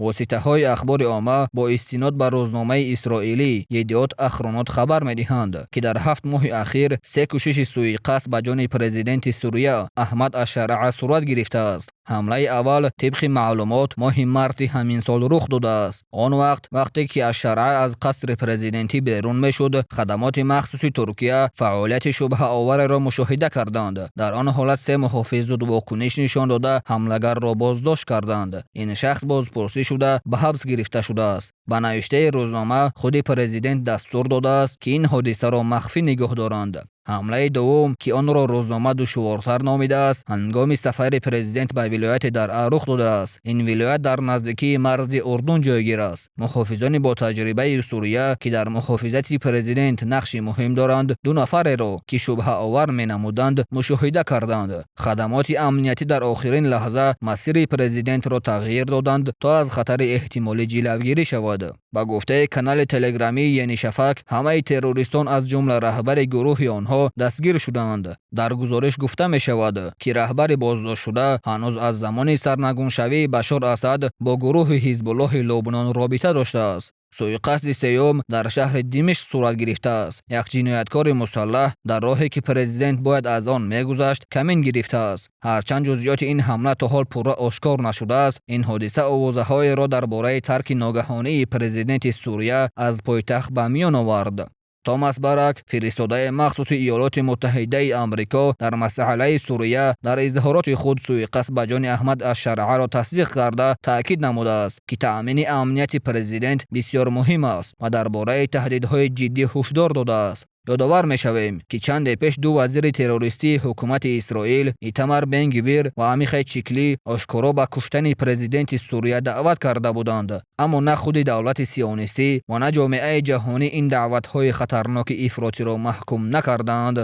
Воситаҳои ахбори омма бо истинод ба рӯзномаи исроилӣ Едиот Ахронот хабар медиҳанд, ки дар 7 моҳи ахир се кӯшиши суиқасд ба ҷони президенти Сурия Аҳмад Ашшараа сурат гирифтааст. Ҳамлаи аввал, тибқи маълумот, моҳи марти ҳамин сол рух додааст. Он вақт, вақте ки Ашшараа аз қасри президентӣ берун мешуд, хадамоти махсуси Туркия фаъолияти шубҳаовареро мушоҳида карданд. Дар он ҳолат се муҳофиз зуд вокуниш нишон дода, ҳамлагарро боздошт карданд. Ин шахс бозпурсӣ шуда, ба ҳабс гирифта шудааст. Ба навиштаи рӯзнома, худи президент дастур додааст, ки ин ҳодисаро махфӣ нигоҳ доранд. Ҳамлаи дуввум, ки онро рӯзнома душвортар номидааст, ҳангоми сафари президент ба вилояти Даръа рух додааст. Ин вилоят дар наздикии марзи Урдун ҷойгир аст. Муҳофизони ботаҷрибаи Сурия, ки дар муҳофизати президент нақши муҳим доранд, ду нафареро, ки шубҳаовар менамуданд, мушоҳида карданд. Хадамоти амниятӣ дар охирин лаҳза масири президентро тағйир доданд, то аз хатари эҳтимолӣ ҷилавгирӣ шавад. Ба гуфтаи канали телеграмии Енишафак, ҳамаи террористон, аз ҷумла раҳбари гурӯҳи онҳо, дастгир шудаанд. Дар гузориш гуфта мешавад, ки раҳбари боздоштшуда ҳанӯз аз замони сарнагуншавии Башор Асад бо гурӯҳи Ҳизбуллоҳи Лубнон робита доштааст. Суиқасди сеюм дар шаҳри Димишқ сурат гирифтааст. Як ҷинояткори мусаллаҳ дар роҳе, ки президент бояд аз он мегузашт, камин гирифтааст. Ҳарчанд ҷузъиёти ин ҳамла то ҳол пурра ошкор нашудааст, ин ҳодиса овозаҳоеро дар бораи тарки ногаҳонии президенти Сурия аз пойтахт ба миён овард. Томас Барак, фиристодаи махсуси Иёлоти Муттаҳидаи Амрико дар масъалаи Сурия, дар изҳороти худ суиқасд ба ҷони Аҳмад Ашшарааро тасдиқ карда, таъкид намудааст, ки таъмини амнияти президент бисёр муҳим аст, ва дар бораи таҳдидҳои ҷиддӣ ҳушдор додааст. Ёдовар мешавем, ки чанде пеш ду вазири террористии ҳукумати Исроил, Итамар Бен Гвир ва Амихай Чикли, ошкоро ба куштани президенти Сурия даъват карда буданд, аммо на худи давлати сионистӣ ва на ҷомеаи ҷаҳонӣ ин даъватҳои хатарноки ифротиро маҳкум накарданд.